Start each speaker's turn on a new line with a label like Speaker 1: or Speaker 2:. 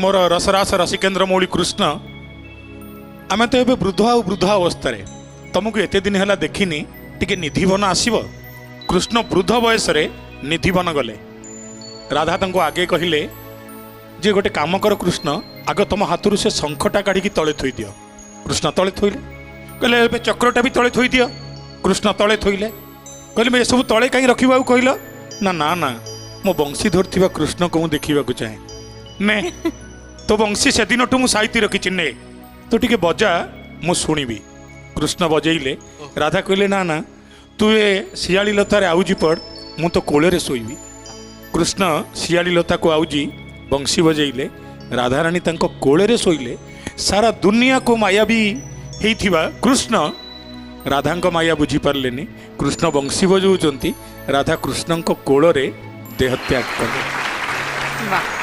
Speaker 1: ମୋର ରସରାସ ରସିକେନ୍ଦ୍ର ମୌଳି କୃଷ୍ଣ, ଆମେ ତ ଏବେ ବୃଦ୍ଧ ଆଉ ବୃଦ୍ଧ ଅବସ୍ଥାରେ, ତମକୁ ଏତେ ଦିନ ହେଲା ଦେଖିନି, ଟିକେ ନିଧିବନ ଆସିବ। କୃଷ୍ଣ ବୃଦ୍ଧ ବୟସରେ ନିଧିବନ ଗଲେ। ରାଧା ତାଙ୍କୁ ଆଗେ କହିଲେ ଯେ ଗୋଟେ କାମ କର କୃଷ୍ଣ, ଆଗ ତମ ହାତରୁ ସେ ଶଙ୍ଖଟା କାଢ଼ିକି ତଳେ ଥୋଇଦିଅ। କୃଷ୍ଣ ତଳେ ଥୋଇଲେ। କହିଲେ ଏବେ ଚକ୍ରଟା ବି ତଳେ ଥୋଇଦିଅ। କୃଷ୍ଣ ତଳେ ଥୋଇଲେ। କହିଲେ ମୁଁ ଏସବୁ ତଳେ କାହିଁ ରଖିବାକୁ କହିଲ? ନା ନା ନା, ମୋ ବଂଶୀ ଧରିଥିବା କୃଷ୍ଣକୁ ମୁଁ ଦେଖିବାକୁ ଚାହେଁ। ନେ, ତୋ ବଂଶୀ ସେଦିନଠୁ ମୁଁ ସାଇତି ରଖିଛି, ନେ ତୁ ଟିକେ ବଜା, ମୁଁ ଶୁଣିବି। କୃଷ୍ଣ ବଜେଇଲେ। ରାଧା କହିଲେ ନା ନା, ତୁ ଏ ଶିଆଳି ଲତାରେ ଆଉଜି ପଡ଼, ମୁଁ ତ କୋଳରେ ଶୋଇବି। କୃଷ୍ଣ ଶିଆଳି ଲତାକୁ ଆଉଜି ବଂଶୀ ବଜେଇଲେ, ରାଧାରାଣୀ ତାଙ୍କ କୋଳରେ ଶୋଇଲେ। ସାରା ଦୁନିଆକୁ ମାୟାବୀ ହେଇଥିବା କୃଷ୍ଣ ରାଧାଙ୍କ ମାୟା ବୁଝିପାରିଲେନି। କୃଷ୍ଣ ବଂଶୀ ବଜାଉଛନ୍ତି, ରାଧା କୃଷ୍ଣଙ୍କ କୋଳରେ ଦେହତ୍ୟାଗ କଲେ।
Speaker 2: ବାଃ।